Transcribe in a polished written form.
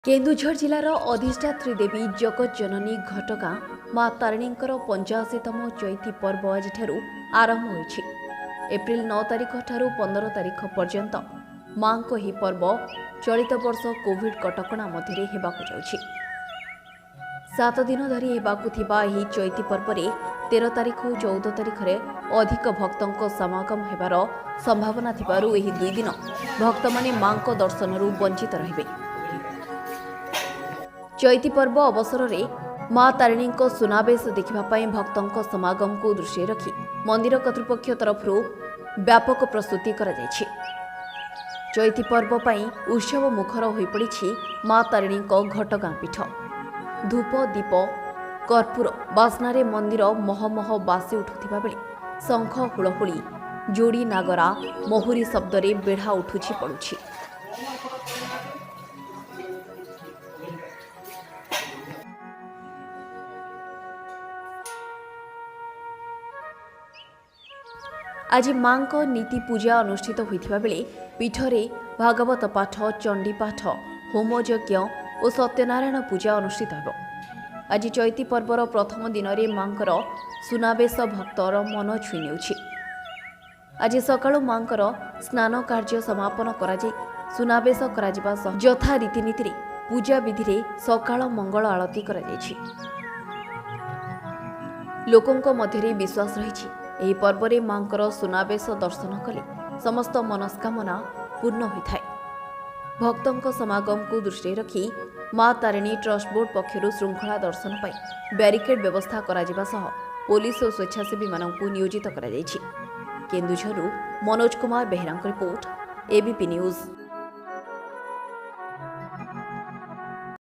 କେନ୍ଦୁଝର ଜିଲ୍ଲାର ଅଧିଷ୍ଠାତ୍ରୀ ଦେବୀ ଜଗତଜନନୀ ଘଟଗାଁ ମା ତାରିଣୀଙ୍କର 85ତମ ଚୈତି ପର୍ବ ଆଜିଠାରୁ ଆରମ୍ଭ ହୋଇଛି। ଏପ୍ରିଲ 9 ତାରିଖଠାରୁ 15 ତାରିଖ ପର୍ଯ୍ୟନ୍ତ ମାଙ୍କ ଏହି ପର୍ବ ଚଳିତ ବର୍ଷ କୋଭିଡ୍ କଟକଣା ମଧ୍ୟରେ ହେବାକୁ ଯାଉଛି। 7 ଦିନ ଧରି ହେବାକୁ ଥିବା ଏହି ଚୈତି ପର୍ବରେ 13 ତାରିଖ ଓ 14 ତାରିଖରେ ଅଧିକ ଭକ୍ତଙ୍କ ସମାଗମ ହେବାର ସମ୍ଭାବନା ଥିବାରୁ ଏହି 2 ଦିନ ଭକ୍ତମାନେ ମାଙ୍କ ଦର୍ଶନରୁ ବଞ୍ଚିତ ରହିବେ। ଚୈତି ପର୍ବ ଅବସରରେ ମା ତାରିଣୀଙ୍କ ସୁନାବେଶ ଦେଖିବା ପାଇଁ ଭକ୍ତଙ୍କ ସମାଗମକୁ ଦୃଷ୍ଟିରେ ରଖି ମନ୍ଦିର କର୍ତ୍ତୃପକ୍ଷ ତରଫରୁ ବ୍ୟାପକ ପ୍ରସ୍ତୁତି କରାଯାଇଛି। ଚୈତି ପର୍ବ ପାଇଁ ଉତ୍ସବ ମୁଖର ହୋଇପଡ଼ିଛି ମା ତାରିଣୀଙ୍କ ଘଟଗାଁ ପୀଠ। ଧୂପ, ଦୀପ, କର୍ପୂର ବାସ୍ନାରେ ମନ୍ଦିର ମହମହ ବାସି ଉଠୁଥିବା ବେଳେ ଶଙ୍ଖ, ହୁଳହୁଳି, ଯୋଡ଼ି ନାଗରା, ମହୁରୀ ଶବ୍ଦରେ ବେଢ଼ା ଉଠୁଛି ପଡ଼ୁଛି। ଆଜି ମାଙ୍କ ନୀତି ପୂଜା ଅନୁଷ୍ଠିତ ହୋଇଥିବା ବେଳେ ପୀଠରେ ଭାଗବତ ପାଠ, ଚଣ୍ଡୀପାଠ, ହୋମଯଜ୍ଞ ଓ ସତ୍ୟନାରାୟଣ ପୂଜା ଅନୁଷ୍ଠିତ ହେବ। ଆଜି ଚୈତି ପର୍ବର ପ୍ରଥମ ଦିନରେ ମାଙ୍କର ସୁନାବେଶ ଭକ୍ତର ମନ ଛୁଇଁ ନେଉଛି। ଆଜି ସକାଳୁ ମାଙ୍କର ସ୍ନାନ କାର୍ଯ୍ୟ ସମାପନ କରାଯାଇ ସୁନାବେଶ କରାଯିବା ସହ ଯଥା ରୀତିନୀତିରେ ପୂଜା ବିଧିରେ ସକାଳ ମଙ୍ଗଳ ଆଳତୀ କରାଯାଇଛି। ଲୋକଙ୍କ ମଧ୍ୟରେ ବିଶ୍ୱାସ ରହିଛି, ଏହି ପର୍ବରେ ମାଙ୍କର ସୁନାବେଶ ଦର୍ଶନ କଲେ ସମସ୍ତ ମନସ୍କାମନା ପୂର୍ଣ୍ଣ ହୋଇଥାଏ। ଭକ୍ତଙ୍କ ସମାଗମକୁ ଦୃଷ୍ଟିରେ ରଖି ମା ତାରିଣୀ ଟ୍ରଷ୍ଟ ବୋର୍ଡ ପକ୍ଷରୁ ଶୃଙ୍ଖଳା ଦର୍ଶନ ପାଇଁ ବ୍ୟାରିକେଡ୍ ବ୍ୟବସ୍ଥା କରାଯିବା ସହ ପୋଲିସ ଓ ସ୍ୱେଚ୍ଛାସେବୀମାନଙ୍କୁ ନିୟୋଜିତ କରାଯାଇଛି। କେନ୍ଦୁଝରରୁ ମନୋଜ କୁମାର ବେହେରାଙ୍କ ରିପୋର୍ଟ, ଏବିପି ନ୍ୟୁଜ୍।